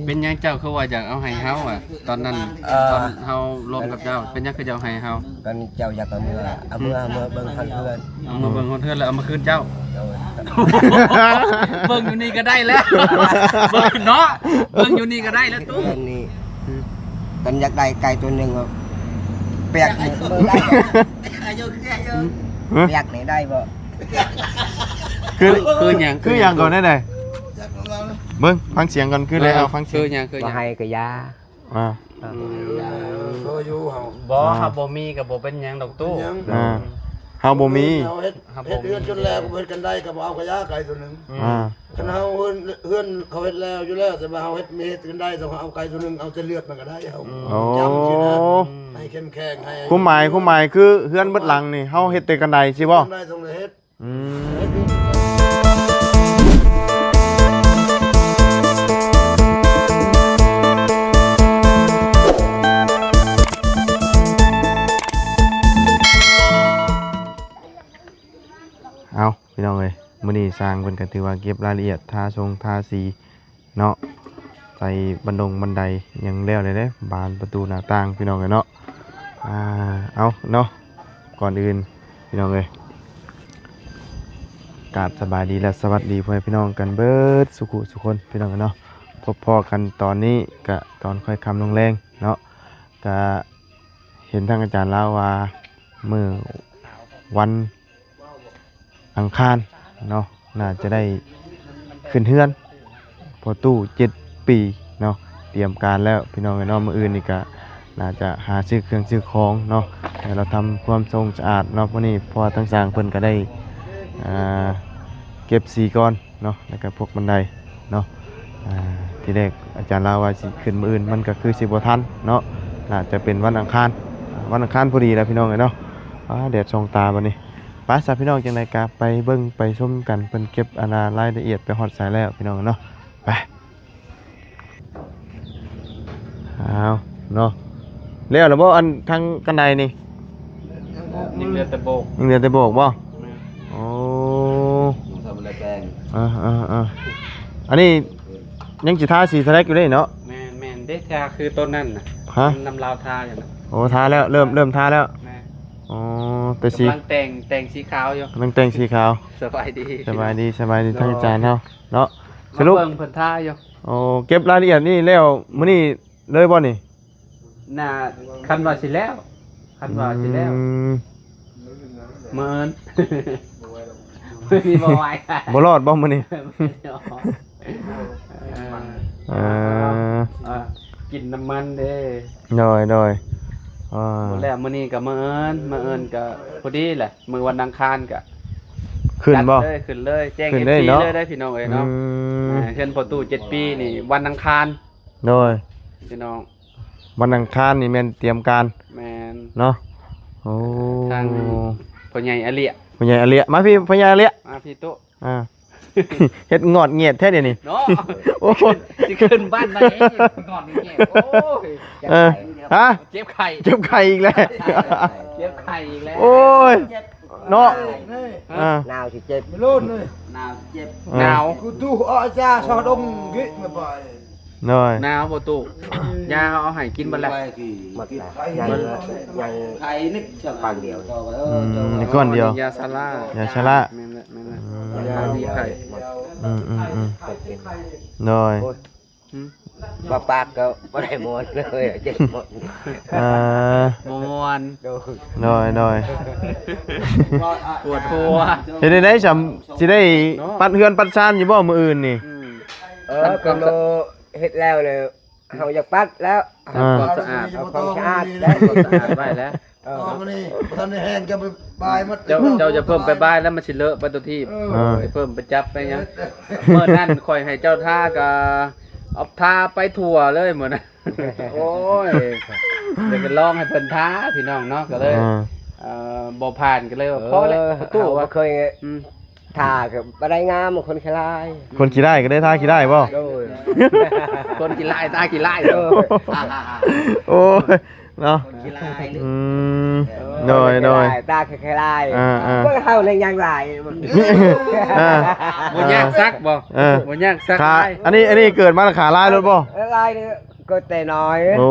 ເປັນຫຍັງເຈົ້າຄືວ່າຢາກເອົາໃຫ້ເຮົາອະ? ຕອນນັ້ນ ເອີ ຕອນເຮົາລົມກັບເຈົ້າ ເປັນຫຍັງຄືຢາກເອົາໃຫ້ເຮົາ? ກໍເຈົ້າຢາກເອົາເມືອ ເອົາເມືອ ເອົາເມືອເບິ່ງຮອດເຮືອນ ເອົາເມືອເບິ່ງຮອດເຮືອນ ແລ້ວເອົາມາຄືນເຈົ້າ. ໂດຍ ເບິ່ງຢູ່ນີ້ກໍໄດ້ແລ້ວ ເບິ່ງເນາະ ເບິ່ງຢູ່ນີ້ກໍໄດ້ແລ້ວຕູ້. ເລື່ອງນີ້ ອືມ ຄັນຢາກໄດ້ໄກ່ຕົວໜຶ່ງ ປຽກນີ້ເບິ່ງໄດ້ບໍ່? ປຽກນີ້ໄດ້ບໍ່? ຄື ຄືຫຍັງ? ຄືຫຍັງກ່ອນແນວໃດ? ເບິ່ງ ຟັງສຽງກ່ອນ ຄືແລ້ວ ເອີ ຟັງສຽງ ຄືຫຍັງ? ຄືຫຍັງ? ບໍ່ໃຫ້ກໍຢ່າ. ອ່າ ເອີ ເອີ ເອີ ຢູ່ເຮົາ ບໍ່ ອ່າ ເຮົາບໍ່ມີກໍບໍ່ເປັນຫຍັງດອກຕູ້. ເປັນຫຍັງ? ອ່າ ເຮົາບໍ່ມີ ເຮົາເຮັດ ເຮັດເຮືອນຈົນແລ້ວ ບໍ່ເຮັດກັນໄດກໍບໍ່ເອົາກະຢາໄກ່ຕົວໜຶ່ງ. ອືມ ອ່າ ຄັນເຮົາເຮືອນ ເຮືອນເຂົາເຮັດແລ້ວຢູ່ແລ້ວ ແຕ່ວ່າເຮົາເຮັດ ມີເຮັດກັນໄດ ຕ້ອງເອົາໄກ່ຕົວໜຶ່ງ ເອົາແຕ່ເລືອກມັນກໍໄດ້. ເຮົາ ໂອ້ ຈຳຊີ້ນະ ອືມ ໃຫ້ເຂັ້ມແຂງ ໃຫ້ ຄວາມໝາຍ ຄວາມໝາຍຄືເຮືອນເບິດຫຼັງນີ້ ເຮົາເຮັດແຕ່ກັນໄດຊີ້ບໍ່? ເຮັດກັນໄດຕ້ອງໄດ້ເຮັດ. ອືມ ເອົາ ພີ່ນ້ອງເອີຍ ມື້ນີ້ຊ່າງເພິ່ນກໍຖືວ່າເກັບລາຍລະອຽດ ທາຊົງທາສີ ເນາະ ໃສ່ບັນດົງບັນໄດຫຍັງແລ້ວແລ້ວເດ້ ບານປະຕູໜ້າຕ່າງ ພີ່ນ້ອງເອີຍເນາະ. ອ່າ ເອົາເນາະ ກ່ອນອື່ນ ພີ່ນ້ອງເອີຍ ກາບສະບາຍດີ ແລະ ສະຫວັດດີພໍ່ແມ່ພີ່ນ້ອງກັນເບິດສູ່ຜູ້ສູ່ຄົນ ພີ່ນ້ອງເອີຍເນາະ. ພົບພໍ້ກັນຕອນນີ້ກະຕອນຄ່ອຍຄ່ຳລົງແລງເນາະ. ກະເຫັນທາງອາຈານລາວວ່າ ມື້ວັນ ອັງຄານເນາະ ໜ້າຈະໄດ້ຂຶ້ນເຮືອນ ພໍ່ຕູ້ເຈັດປີເນາະ ຕຽມການແລ້ວ ພີ່ນ້ອງເອີຍເນາະ. ມື້ອື່ນນີ້ກະໜ້າຈະຫາຊື້ເຄື່ອງຊື້ຂອງເນາະ ໃຫ້ລາວທຳຄວາມສະອາດເນາະ. ມື້ນີ້ເພາະວ່າທາງຊ່າງເພິ່ນກະໄດ້ ອ່າ ເກັບສີກ່ອນເນາະ ແລ້ວກະພວກບັນໄດເນາະ. ອ່າ ທີແລກອາຈານລາວວ່າຊິຂຶ້ນມື້ອື່ນ ມັນກະຄືຊິບໍ່ທັນເນາະ ໜ້າຈະເປັນວັນອັງຄານ ວັນອັງຄານພໍດີແລ້ວ ພີ່ນ້ອງເອີຍເນາະ. ອ່າ ແດດສ່ອງຕາບັດນີ້. ໄປຊະພີ່ນ້ອງ ຈັ່ງໃດກະໄປເບິ່ງໄປຊົມກັນ ເພິ່ນເກັບອັນລາຍລະອຽດໄປຮອດໃສແລ້ວ ພີ່ນ້ອງເນາະ. ໄປ ອ້າວເນາະ ແລ້ວລະບໍ່ ອັນທາງກັນໄດນີ້? ຍັງເຫຼືອແຕ່ໂບກ ຍັງເຫຼືອແຕ່ໂບກບໍ່? ແມ່ນ ໂອ້ ຍັງທຳບໍ່ໄດ້ແປງ. ອ່າໆໆ ອັນນີ້ຍັງຊິທາສີສະແລັກຢູ່ເດ້ເນາະ? ແມ່ນໆ ເດ້ ທາຄືຕົ້ນນັ້ນນະ ຮະ ນຳລາວທາຢູ່ນະ. ໂອ້ ທາແລ້ວ ເລີ່ມ ເລີ່ມທາແລ້ວ. ແມ່ນ ອໍ ແຕ່ສີ ກຳລັງແຕ່ງ ແຕ່ງສີຂາວຢູ່ ກຳລັງແຕ່ງສີຂາວ. ສະບາຍດີ ສະບາຍດີ ສະບາຍດີ ໂດຍ ທາງອາຈານເຮົາເນາະ. ສະຫຼຸບມາເບິ່ງເພິ່ນທາຢູ່. ໂອ້ ເກັບລາຍລະອຽດນີ້ແລ້ວມື້ນີ້ເລີຍບໍ່ນີ້? ໜ້າ ຄັນວ່າຊິແລ້ວ ຄັນວ່າຊິແລ້ວ ອືມ ມື້ອື່ນ ມື້ນີ້ບໍ່ໄຫວ ບໍ່ລອດບໍ່ມື້ນີ້? ເອີ ເອີ ກິນນ້ຳມັນເດ້. ໂດຍ ໂດຍ ອ່າ ບໍ່ແລ້ວມື້ນີ້ກໍມື້ອື່ນ ມື້ອື່ນກໍພໍດີແຫຼະ ມື້ວັນອັງຄານກໍຂຶ້ນບໍ່? ຂຶ້ນເລີຍ ແຈ້ງ ເອັຟຊີ ເລີຍເດ້ພີ່ນ້ອງເອີຍເນາະ. ອືມ ເຮືອນພໍ່ຕູ້ເຈັດປີນີ້ວັນອັງຄານ. ໂດຍ ພີ່ນ້ອງ ວັນອັງຄານນີ້ແມ່ນຕຽມການ. ແມ່ນ ເນາະ. ໂອ້ ທາງພໍ່ໃຫຍ່ອາເລຍ ພໍ່ໃຫຍ່ອາເລຍ ມາພີ່ ພໍ່ໃຫຍ່ອາເລຍ ມາພີ່ຕຸ ອ່າ ເຮັດງອດແງດແທ້ດຽວນີ້ເນາະ. ໂອ້ ຊິຂຶ້ນບ້ານໃໝ່ ງອດແງດ ໂອ້ຍ ເອີ ຮະ ເຈັບໄຂ້ ເຈັບໄຂ້ອີກແລ້ວ ເຈັບໄຂ້ອີກແລ້ວ. ໂອ້ຍ ເນາະ ອ່າ ໜາວຊິເຈັບ ໜາວຊິເຈັບ ໜາວ ຫາວ ກູດູອາຈາຊອດອງກິມາໄປ. ໂດຍ ໜາວບໍ່ຕູ້? ຢາເຮົາເອົາໃຫ້ກິນເບິດແລ້ວ ໝົດແລ້ວ ຍັງ ຍັງໄຂ່ນິດ ກ້ອນດຽວ ອືມ ກ້ອນດຽວ ຢາຊາລາ ຢາຊາລາ ແມ່ນແຫຼະ ແມ່ນແຫຼະ ອືມ ຢາດີໄຂ້ ອືມໆໆ ໂດຍ ໂອ້ຍ ຫືມ ວ່າປາກກໍບໍ່ໄດ້ມ່ວນເລີຍ ເຈັບໝົດ ເອີ ບໍ່ມ່ວນ ໂດຍ ໂດຍ ໂດຍ ປວດຫົວ ເຮັດໄດ້ໃດຊັ້ນ ຊິໄດ້ ເນາະ ປັດເຮືອນປັດຊານຢູ່ບໍ່ມື້ອື່ນນີ້? ອືມ ເອີ ຄັນ ຄັນກໍ ເຮັດແລ້ວເລີຍ ເຮົາຢາກປັດແລ້ວ ອ່າ ທຳຄວາມສະອາດ ເອົາຄວາມສະອາດແລ້ວ ຄວາມສະອາດໄວ້ແລ້ວ ເອີ ຕອນນີ້ບໍ່ທັນໄດ້ແຫ້ງ ຈະໄປບາຍໝົດ ເຈົ້າ ເຈົ້າຈະເພີ່ມໄປບາຍແລ້ວ ມັນຊິເລອະໄປຕົວທີບ ເອີ ເອີ ຊິເພີ່ມໄປຈັບໄປຫຍັງ ເອີ ມື້ນັ້ນຂ້ອຍໃຫ້ເຈົ້າທາກໍເອົາທາໄປທົ່ວເລີຍມື້ນັ້ນ ໂອ້ຍ ຢາກໄປລອງໃຫ້ເພິ່ນທາ ພີ່ນ້ອງເນາະ ກໍເລີຍ ອ່າ ເອີ ບໍ່ຜ່ານ ກໍເລີຍວ່າ ເອີ ພໍແລ້ວ ປະຕູ ເຮົາບໍ່ເຄີຍ ອືມ ຖ້າກໍບໍ່ໄດ້ງາມ ຄົນຂີ້ຮ້າຍ ຄົນຂີ້ຮ້າຍກໍໄດ້ທ່າຂີ້ຮ້າຍບໍ່? ໂດຍ ຄົນຂີ້ຮ້າຍທ່າຂີ້ຮ້າຍ ໂດຍ ໂອ້ຍ ເນາະ ຄົນຂີ້ລາຍເລີຍ ອືມ ເອີ ໂດຍ ໂດຍ ຕາແຄ່ລາຍ ອ່າໆ ເບິ່ງເຮົາໃນຍັງຫຼາຍ ອ່າ ບໍ່ຍາກສັກບໍ່ ເອີ ບໍ່ຍາກສັກ ຂາ ລາຍ ອັນນີ້ ອັນນີ້ເກີດມາຂາລາຍໂລດບໍ່ ເອີ ລາຍເດີ ເກີດແຕ່ນ້ອຍ ໂອ້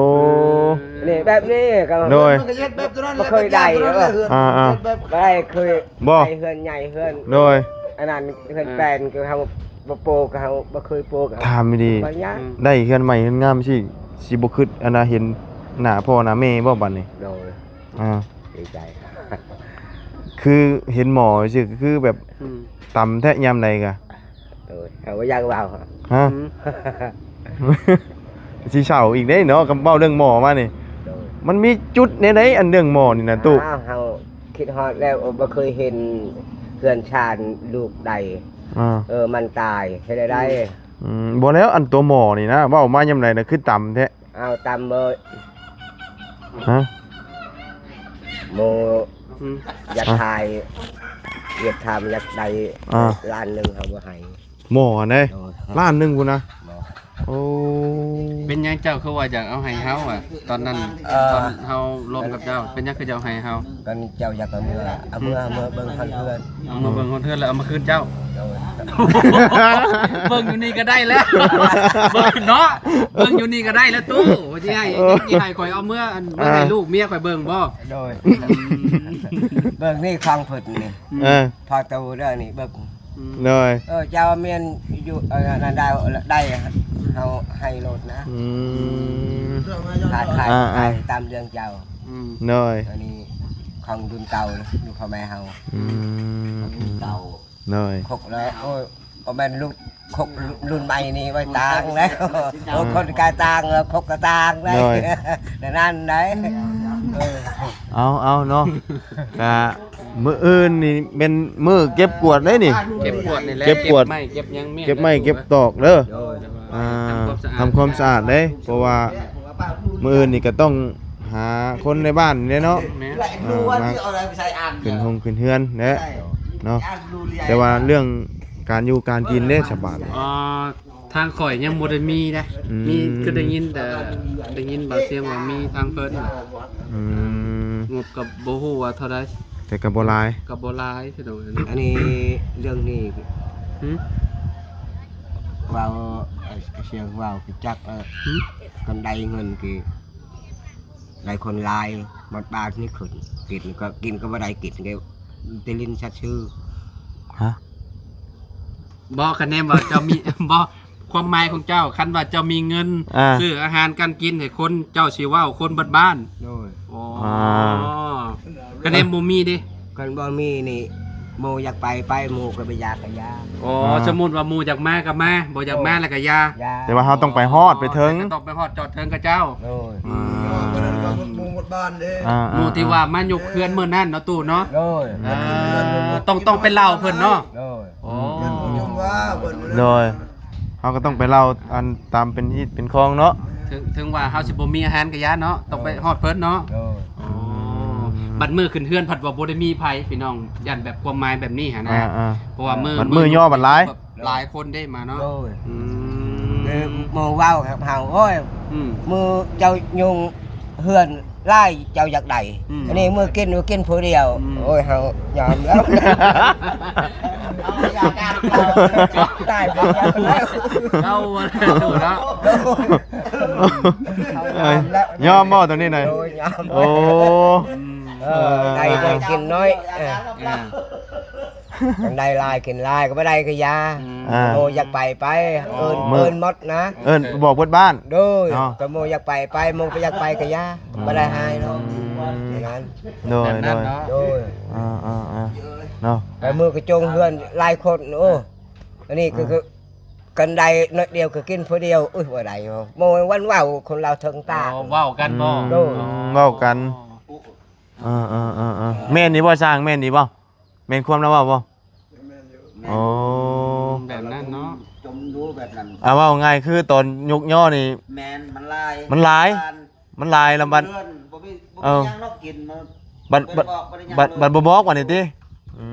ນີ້ແບບນີ້ກໍ ໂດຍ ມັນກໍເຮັດແບບຕົວນັ້ນ ບໍ່ເຄີຍໄດ້ ເອີ ອ່າໆ ບໍ່ໄດ້ເຄີຍ ບໍ່ ໄດ້ເຮືອນໃຫຍ່ເຮືອນ ໂດຍ ອັນນັ້ນເຮືອນ ອ່າ ແປນກໍເຮົາ ບໍ່ໂປກເຮົາ ບໍ່ເຄີຍໂປກເຮົາ ຖາມດີໆ ໄດ້ເຮືອນໃໝ່ເຮືອນງາມຊີ້ ຊິບໍ່ຄິດອັນນ່າເຫັນໜ້າພໍ່ໜ້າແມ່ບໍ່ບັດນີ້ ໂດຍ ອ່າ ດີໃຈ ຄືເຫັນໝໍ້ຊື່ ຄືແບບ ອືມ ຕຳແທ້ຍາມໃດກະ ໂດຍ ເຮົາບໍ່ຢາກເວົ້າ ຮະ ອືມ ຊິເສົ້າອີກເດ້ເນາະ ຄຳເວົ້າເລື່ອງໝໍ້ມານີ້ ໂດຍ ມັນມີຈຸດແນວໃດ ອັນເລື່ອງໝໍ້ນີ້ນະຕູ້ ອ້າວ ເຮົາຄິດຮອດແລ້ວ ໂອ້ ບໍ່ເຄີຍເຫັນເຮືອນຊານລູກໃດ ອ່າ ເອີ ມັນຕາຍເຮັດໃດ ອືມ ອືມ ບໍ່ແລ້ວ ອັນຕົວໝໍ້ນີ້ນະ ເວົ້າມາຍາມໃດນະ ຄືຕຳແທ້ ອ້າວ ຕຳເບີດ ຮະ ໂມ ອືມ ຢາກຂາຍ ຢາກຖາມ ຢາກໄດ້ ອ່າ ລ້ານໜຶ່ງເຮົາບໍ່ໃຫ້ ໝໍ້ຫັ້ນເດ້ ໂດຍ ລ້ານໜຶ່ງພຸ້ນນະ ໂດຍ ໂອ້ ເປັນຫຍັງເຈົ້າຄືວ່າຢາກເອົາໃຫ້ເຮົາອະ ຕອນນັ້ນ ເອີ ຕອນເຮົາລົມກັບເຈົ້າ ເປັນຫຍັງຄືຢາກເອົາໃຫ້ເຮົາ ຕອນນີ້ເຈົ້າຢາກເອົາເມືອ ເອົາເມືອ ເມືອເບິ່ງຮອດເຮືອນ ເອົາມາເບິ່ງຮອດເຮືອນແລ້ວເອົາມາຄືນເຈົ້າ ໂດຍ ເບິ່ງຢູ່ນີ້ກໍໄດ້ແລ້ວ ເບິ່ງເນາະ ເບິ່ງຢູ່ນີ້ກໍໄດ້ແລ້ວຕູ້ ວ່າຊິໃຫ້ ເອີ ຊິໃຫ້ຂ້ອຍເອົາເມືອ ອັນ ມາໃຫ້ ອ່າ ລູກເມຍຂ້ອຍເບິ່ງບໍ່ ໂດຍ ອືມ ເບິ່ງນີ້ຂອງເພິ່ນນີ້ ເອີ ພໍ່ຕູ້ເດີນີ້ເບິ່ງ ອືມ ໂດຍ ເອີ ເຈົ້າແມ່ນຢູ່ ເອີ ນັ້ນໄດ້ ໄດ້ ເຮົາໃຫ້ໂລດນະ ອືມ ຂາຍ ຂາຍ ອ່າໆ ຂາຍຕາມເລື່ອງເຈົ້າ ອືມ ໂດຍ ອັນນີ້ຂອງລຸ້ນເກົ່າ ຢູ່ພໍ່ແມ່ເຮົາ ອືມ ຂອງລຸ້ນເກົ່າ ໂດຍ ຄົກແລ້ວ ໂອ້ຍ ບໍ່ແມ່ນລຸ້ນ ຄົກລຸ້ນໃໝ່ນີ້ໄວ້ຕ່າງແລ້ວ ໂອ້ ຄົນກະຕ່າງ ຄົກກະຕ່າງໄດ້ ໂດຍ ແນວນັ້ນໄດ ເອີ ເອົາ ເອົາເນາະ ກະ ມື້ອື່ນນີ້ແມ່ນມື້ເກັບກວາດເດ້ນີ້ ເກັບກວາດນີ້ແຫຼະ ເກັບກວາດ ເກັບໄມ້ເກັບຫຍັງ ເກັບໄມ້ເກັບຕອກເດີ ໂດຍ ອ່າ ທຳຄວາມສະອາດ ທຳຄວາມສະອາດເດ້ ເພາະວ່າມື້ອື່ນນີ້ກໍຕ້ອງຫາຄົນໃນບ້ານນີ້ເນາະ ແມ່ນ ອ່າ ມາຂຶ້ນໂຮງຂຶ້ນເຮືອນແຫຼະເນາະ ແຕ່ວ່າເລື່ອງການຢູ່ການກິນເດ້ສະບາດ ອ່າ ທາງຂ້ອຍຍັງບໍ່ໄດ້ມີເດ້ ອືມ ມີ ຄືໄດ້ຍິນແຕ່ ໄດ້ຍິນບ່າວຊຽງວ່າມີທາງເພິ່ນ ອືມ ງົບກໍບໍ່ຮູ້ວ່າເທົ່າໃດ ແຕ່ກໍບໍ່ຫຼາຍ ກໍບໍ່ຫຼາຍ ຄືດອກ ອັນນີ້ເລື່ອງນີ້ ຫື ເວົ້າ ເອີ ຊຽງເວົ້າຄືຈັກ ເອີ ຫື ຄັນໄດ້ເງິນຄື ຫຼາຍຄົນຫຼາຍ ໝົດບ້ານນີ້ຂຶ້ນ ກິນກໍ ກິນກໍບໍ່ໄດ້ ກິນກໍແຕ່ຫຼິ້ນຊັດຊື່ ຮະ ບໍ່ ຄະແນນວ່າເຈົ້າມີ ບໍ່ ຄວາມໝາຍຂອງເຈົ້າ ຄັນວ່າເຈົ້າມີເງິນ ອ່າ ຊື້ອາຫານການກິນໃຫ້ຄົນ ເຈົ້າຊິເວົ້າຄົນເບິດບ້ານ ໂດຍ ອໍ ອ່າ ຄະແນນບໍ່ມີເດ້ ຄັນບໍ່ມີນີ້ ໝູ່ຢາກໄປໄປ ໝູ່ກໍບໍ່ຢາກກໍຢ່າ ອໍ ອ່າ ສົມມຸດວ່າໝູ່ຢາກມາກໍມາ ບໍ່ຢາກມາ ໂດຍ ແລ້ວກໍຢ່າ ຢ່າ ແຕ່ວ່າເຮົາຕ້ອງໄປຮອດໄປເຖິງ ແຕ່ກໍຕ້ອງໄປຮອດຈອດເຖິງເຂົາເຈົ້າ ໂດຍ ອ່າ ໝູ່ທີ່ວ່າມາຍົກເຮືອນມື້ນັ້ນເນາະ ຕູ້ເນາະ ໂດຍ ອ່າ ຕ້ອງ ຕ້ອງໄປເລົ່າເພິ່ນເນາະ ໂດຍ ໂອ້ ໂດຍ ເຮົາກໍຕ້ອງໄປເລົ່າອັນຕາມເປັນຮີດເປັນຄອງເນາະ ເຖິງ ເຖິງວ່າເຮົາຊິບໍ່ມີອາຫານກະຢ່າເນາະ ຕ້ອງໄປຮອດເພິ່ນເນາະ ໂດຍ ໂອ້ ອືມ ບັດມື້ຂຶ້ນເຮືອນພັດວ່າບໍ່ໄດ້ມີໃຜ ພີ່ນ້ອງ ຢ້ານແບບຄວາມໝາຍແບບນີ້ຫັ້ນນະ ອ່າໆ ເພາະວ່າມື້ ບັດມື້ຍໍບັດຫຼາຍ ແບບຫຼາຍຄົນເດ້ມາເນາະ ໂດຍ ອືມ ເອີ ໝູ່ເວົ້າກັບເຮົາ ໂອ້ຍ ອືມ ມື້ເຈົ້າຍຸງ ເຮືອນຫຼາຍເຈົ້າຢາກໄດ້ ອືມ ອັນນີ້ມື້ກິນ ມື້ກິນຜູ້ດຽວ ອືມ ໂອ້ຍ ເຮົາຍອມແລ້ວ ຕາຍໄປແລ້ວ ເອົາແລ້ວ ເນາະ ເຮົາຍອມແລ້ວ ຍອມບໍ່ຕົວນີ້ນະ ໂດຍ ຍອມ ໂອ້ ອືມ ເອີ ໄດ້ ໄດ້ກິນໜ້ອຍ ເອີ ອ່າ ຄັນໄດ້ຫຼາຍກິນຫຼາຍ ກໍບໍ່ໄດ້ກໍຢ່າ ອືມ ອ່າ ໂອ້ ຢາກໄປໄປ ເອີ ເອີ ເອີ້ນໝົດນະ ເອີ້ນບອກເບິດບ້ານ ໂດຍ ເນາະ ກໍໝູ່ຢາກໄປໄປ ໝູ່ບໍ່ຢາກໄປກໍຢ່າ ອືມ ບໍ່ໄດ້ຫາຍເນາະ ອືມ ນັ້ນ ໂດຍ ແບບນັ້ນເນາະ ໂດຍ ອ່າໆ ເນາະ ແຕ່ມື້ກະຈົງເຮືອນຫຼາຍຄົນ ໂອ້ ອັນນີ້ຄື ອ່າ ຄືກັນໄດ້ໜ້ອຍດຽວກໍກິນຜູ້ດຽວ ອຸ້ຍ ບໍ່ໄດ້ ໝູ່ວັນເວົ້າຄົນລາວເຖິງຕາ ອໍ ເວົ້າກັນບໍ່ ອືມ ໂດຍ ເວົ້າກັນ ອໍ ເອີໆໆໆ ແມ່ນນີ້ບໍ່ຊ່າງ ແມ່ນນີ້ບໍ່? ແມ່ນຄວາມລາວເວົ້າບໍ່? ແມ່ນຢູ່ ອໍ ແບບນັ້ນເນາະ ຈົ່ມຢູ່ແບບນັ້ນ ອ່າ ເວົ້າງ່າຍຄືຕອນຍົກຍໍນີ້ ແມ່ນ ມັນຫຼາຍ ມັນຫຼາຍ ມັນຫຼາຍລະບັດ ເຮືອນບໍ່ມີ ບໍ່ມີຫຍັງເນາະກິນ ບັດ ບັດ ບໍ່ໄດ້ບອກ ບໍ່ໄດ້ຫຍັງ ບັດ ບັດບໍ່ບອກບັດນີ້ຕິ ອື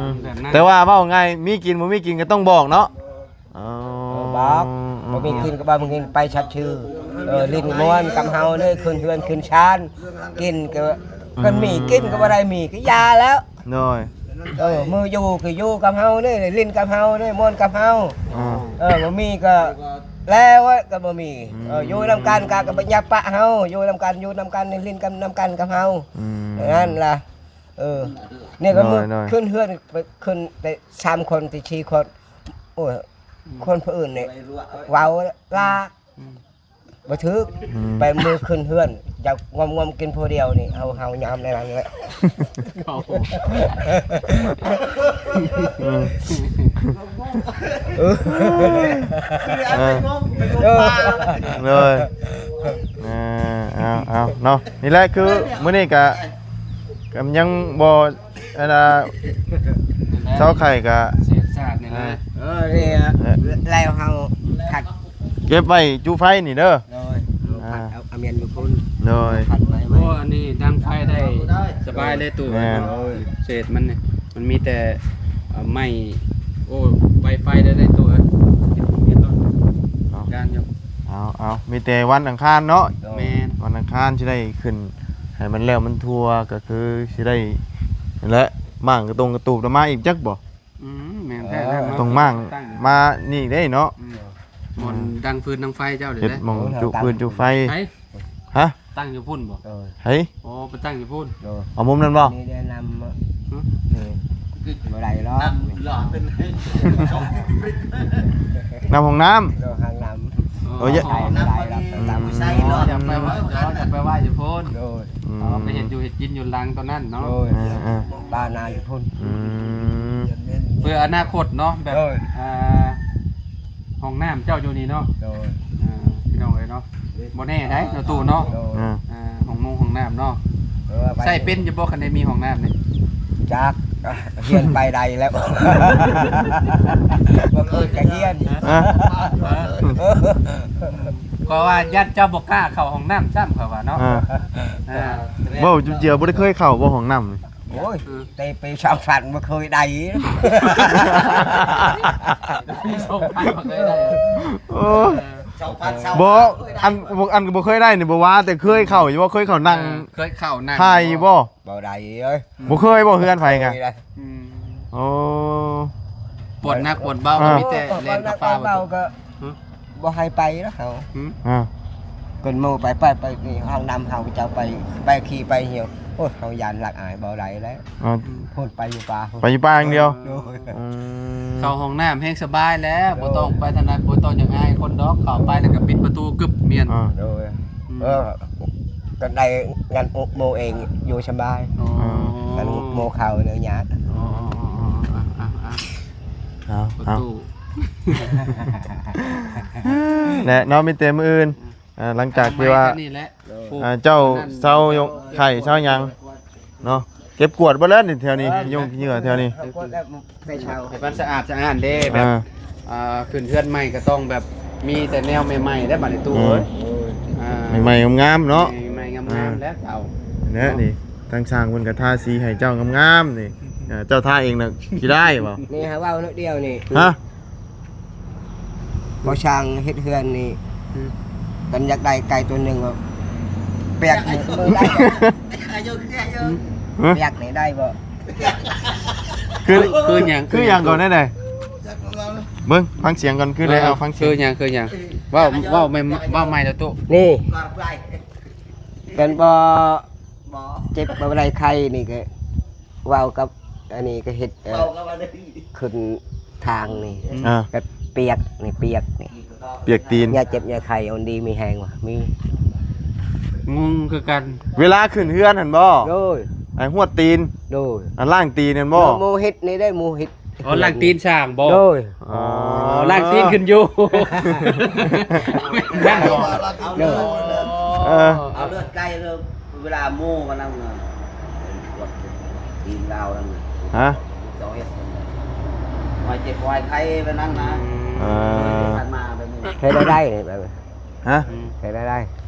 ມ ແບບນັ້ນ ແຕ່ວ່າເວົ້າງ່າຍ ມີກິນບໍ່ມີກິນກໍຕ້ອງບອກເນາະ ເອີ ອໍ ເອີ ບອກ ບໍ່ມີກິນກໍບໍ່ມີກິນ ໄປຊັກຊື່ ເອີ ຫຼິ້ນມ່ວນກັບເຮົາເດີ ຂຶ້ນເຮືອນຂຶ້ນຊານ ກິນກໍ ອືມ ຄັນມີກິນກໍບໍ່ໄດ້ ມີກໍຢ່າແລ້ວ ໂດຍ ເອີ ມື້ຢູ່ກໍຢູ່ກັບເຮົາເດີ ຫຼິ້ນກັບເຮົາເດີ ມ່ວນກັບເຮົາ ອືມ ເອີ ບໍ່ມີກໍແລ້ວ ກໍບໍ່ມີ ອືມ ເອີ ຢູ່ນຳກັນກໍ ກໍບໍ່ຢ່າປະເຮົາ ຢູ່ນຳກັນ ຢູ່ນຳກັນ ຫຼິ້ນກັນ ນຳກັນກັບເຮົາ ອືມ ນັ້ນລະ ເອີ ນີ້ກໍມື້ ໂດຍ ໂດຍ ຂຶ້ນເຮືອນ ໄປຂຶ້ນແຕ່ສາມຄົນ ແຕ່ສີ່ຄົນ ໂອ້ຍ ອືມ ຄົນຜູ້ອື່ນນີ້ເວົ້າລາ ອືມ ບໍ່ຖືກ ອືມ ໄປມື້ຂຶ້ນເຮືອນ ຢາກງອມໆກິນຜູ້ດຽວນີ້ ເຮົາ ເຮົາຍາມໃນນັ້ນແຫຼະ ເຂົາ ອືມ ເອີ ເອີ ໂດຍ ເອີ ເອົາ ເອົາເນາະ ນີ້ແຫຼະ ຄືມື້ນີ້ກະ ກະຍັງບໍ່ ອັນນ່າ ເຊົາໄຂ້ກະ ເສດສາດນີ້ແຫຼະ ເອີ ນີ້ແຫຼະ ແລ້ວເຮົາພັດ ເກັບໄວ້ຈູ່ໄຟນີ້ເດີ ໂດຍ ອ່າ ພັດເອົາ ເອົາມຽນຢູ່ພຸ້ນ ໂດຍ ພັດໄວ້ ໂອ້ ອັນນີ້ດັງໄຟໄດ້ສະບາຍເລີຍຕູ້ ແມ່ນ ໂດຍ ເສດມັນນີ້ ມັນມີແຕ່ ເອີ ໄມ້ ໂອ້ ໄວໄຟໄດ້ ໄດ້ຕູ້ເອີຍ ເຮັດ ເຮັດໂລດ ເອົາ ການຢູ່ ເອົາ ເອົາ ມີແຕ່ວັນອັງຄານເນາະ ໂດຍ ແມ່ນ ວັນອັງຄານຊິໄດ້ຂຶ້ນ ໃຫ້ມັນແລ້ວມັນທົ່ວ ກໍຄືຊິໄດ້ ນັ້ນແຫຼະ ມ້າງກະຕົງກະຕູບລະມາອີກຈັກບໍ່? ອືມ ແມ່ນແທ້ ເອີ ແລ້ວ ຕ້ອງມ້າງ ຕັ້ງ ມານີ້ເດ້ເນາະ ອືມ ໝ່ອງ ອືມ ດັງຟືນດັງໄຟເຈົ້າເດ້ ເຮັດໝ່ອງຈຸຟືນຈຸໄຟ ໃສ ຮະ ຕັ້ງຢູ່ພຸ້ນບໍ່? ເອີ ໃສ ໂອ້ ໄປຕັ້ງຢູ່ພຸ້ນ ເອີ ເອົາມຸມນັ້ນບໍ່? ນີ້ແນະນຳ ຫຶ ນີ້ ບໍ່ໄດ້ຫຼອກ ນ້ຳ ນ້ຳຫ້ອງນ້ຳ ເອີ ຫ້ອງນ້ຳ ໂອ້ຍ ໃຊ້ບໍ່ໄດ້ແລ້ວ ອືມ ໃຊ້ບໍ່ໄດ້ແລ້ວ ຢາກໄປໄຫວ້ ຢາກໄປໄຫວ້ຢູ່ພຸ້ນ ໂດຍ ອືມ ອໍ ໄປເຮັດຢູ່ເຮັດກິນຢູ່ຫຼັງຕົວນັ້ນເນາະ ໂດຍ ເອີໆ ບ້ານນາຢູ່ພຸ້ນ ອືມ ເພື່ອອະນາຄົດເນາະ ແບບ ໂດຍ ອ່າ ຫ້ອງນ້ຳເຈົ້າຢູ່ນີ້ເນາະ ໂດຍ ອ່າ ພີ່ນ້ອງເອີຍເນາະ ບໍ່ແນ່ໄດ໋ເນາະ ຕູ້ເນາະ ໂດຍ ອ່າ ອ່າ ຫ້ອງນຸ່ງຫ້ອງນ້ຳເນາະ ເອີ ໃຊ້ເປັນຢູ່ບໍ່ ຄັນໄດ້ມີຫ້ອງນ້ຳນີ້? ຈັກ ຮຽນໄປໄດ້ແລ້ວ ບໍ່ເຄີຍກະຮຽນ ຮະ ເອີ ຂ້ອຍວ່າຢ້ານເຈົ້າບໍ່ກ້າເຂົ້າຫ້ອງນ້ຳຊ້ຳ ຂ້ອຍວ່າເນາະ ອ່າ ອ່າ ເວົ້າຈຸເຈືອບໍ່ໄດ້ເຄີຍເຂົ້າບໍ່ຫ້ອງນ້ຳນີ້? ໂອ້ຍ ເອີ ແຕ່ປີສອງພັນບໍ່ເຄີຍໄດ້ ປີສອງພັນບໍ່ເຄີຍໄດ້ ໂອ້ຍ ເອີ ສອງພັນ ບໍ່ ອັນ ອັນກໍບໍ່ເຄີຍໄດ້ນີ້ ບໍ່ວ່າ ແຕ່ເຄີຍເຂົ້າຢູ່ບໍ່? ເຄີຍເຂົ້ານັ່ງ ເອີ ເຄີຍເຂົ້ານັ່ງ ຖ່າຍຢູ່ບໍ່? ບໍ່ໄດ້ເອີຍ ບໍ່ເຄີຍບໍ່ ເຮືອນໃຜກະ ບໍ່ເຄີຍໄດ້ ອືມ ໂອ້ ປວດໜັກປວດເບົາ ອ່າ ກໍມີແຕ່ແລ່ນເຂົ້າປ່າ ເບົາກໍ ຫຶ ບໍ່ໃຫ້ໄປແລ້ວເຮົາ ຫຶ ອ່າ ເພິ່ນໂມໄປ ໄປ ໄປນີ້ ຫ້ອງນ້ຳເຮົາ ເຈົ້າໄປ ໄປຂີ້ໄປຫ່ຽວ ໂອ້ຍ ເຮົາຢ້ານລັກອາຍ ບໍ່ໄດ້ແລ້ວ ອ່າ ພຸ້ນໄປຢູ່ປ່າ ໄປຢູ່ປ່າຢ່າງດຽວ ໂດຍ ອືມ ເຂົ້າຫ້ອງນ້ຳແຮງສະບາຍແລ້ວ ໂດຍ ບໍ່ຕ້ອງໄປທາງໃດ ບໍ່ຕ້ອງຢາກອາຍຄົນດອກ ເຂົ້າໄປແລ້ວກໍປິດປະຕູກຶບ ມ້ຽນ ອ່າ ໂດຍ ອືມ ເອີ ກໍໄດ້ງານໂມເອງ ຢູ່ສະບາຍ ອໍ ອ່າ ງານໂມເຂົ້າເນີຍາດ ອໍ ເອົາ ປະຕູ ແລະເນາະ ມີແຕ່ມື້ອື່ນ ອ່າ ຫຼັງຈາກທີ່ວ່າ ອ່າ ເຈົ້າເຊົາໄຂ້ເຊົາຫຍັງເນາະ ເກັບກວາດເບິດແລ້ວນີ້ ແຖວນີ້ ເອີ ຍຸງເຫຍື້ອແຖວນີ້ ໃຫ້ມັນສະອາດສະອ້ານເດ້ ແບບ ອ່າ ອ່າ ຂຶ້ນເຮືອນໃໝ່ກໍຕ້ອງແບບມີແຕ່ແນວໃໝ່ໆ ແລ້ວບາດນີ້ຕູ້ເອີຍ ອ່າ ໃໝ່ໆງາມໆເນາະ ໃໝ່ໆງາມໆ ອ່າ ແລ້ວເຈົ້າ ແລ້ວນີ້ ທາງຊ່າງເພິ່ນກໍທາສີໃຫ້ເຈົ້າງາມໆນີ້ ອ່າ ເຈົ້າທາເອງນະ ຊິໄດ້ບໍ່? ນີ້ຫາເວົ້າໜ້ອຍດຽວນີ້ ຮະ? ບໍ່ຊ່າງເຮັດເຮືອນນີ້ ອືມ ຄັນຢາກໄດ້ໄກ່ຕົວໜຶ່ງກໍປຽກມື້ໄດ້ ອາຍຸເຄືອຢູ່ ຮະ? ປຽກນີ້ໄດ້ບໍ່? ຄື ຄືຫຍັງ ຄືຫຍັງກ່ອນໄດ້ໃດ? ເບິ່ງ ຟັງສຽງກ່ອນ ຄືໄດ້ ເອີ ເອົາຟັງສຽງ ຄືຫຍັງ ຄືຫຍັງ? ເວົ້າ ເວົ້າໃໝ່ ເວົ້າໃໝ່ເດີຕູ້ ນີ້ ຄັນບໍ່ ບໍ່ ເຈັບບໍ່ໄດ້ໄຂ້ນີ້ກໍເວົ້າກັບອັນນີ້ກໍເຮັດ ເອີ ເວົ້າກັບອັນນີ້ ຂຶ້ນທາງນີ້ ອ່າ ກໍປຽກນີ້ ປຽກນີ້ ປຽກຕີນ ຍາເຈັບຍາໄຂ້ ມັນດີມີແຮງວ່າ ມີ ງົງຄືກັນ ເວລາຂຶ້ນເຮືອນຫັ້ນບໍ່? ໂດຍ ໄອ້ຮວດຕີນ ໂດຍ ອັນລ້າງຕີນຫັ້ນບໍ່? ໂມເຮັດນີ້ໄດ້ ໂມເຮັດ ອໍ ລ້າງຕີນຊ່າງບໍ່? ໂດຍ ອໍ ອໍ ລ້າງຕີນຂຶ້ນຢູ່ ໂດຍ ເອີ ເອົາເລືອດໄກ່ເລີຍ ເວລາໂມມານຳ ກວດຕີນລາວນຳ ຮະ ເຈົ້າເຮັດ ຫອຍເຈັບຫອຍໄຂ້ແບບນັ້ນນະ ອືມ ເອີ ຜ່ານມາແບບນີ້ ເຮັດໄດ້ໄດ້ ແບບ ຮະ ເຮັດໄດ້ໄດ້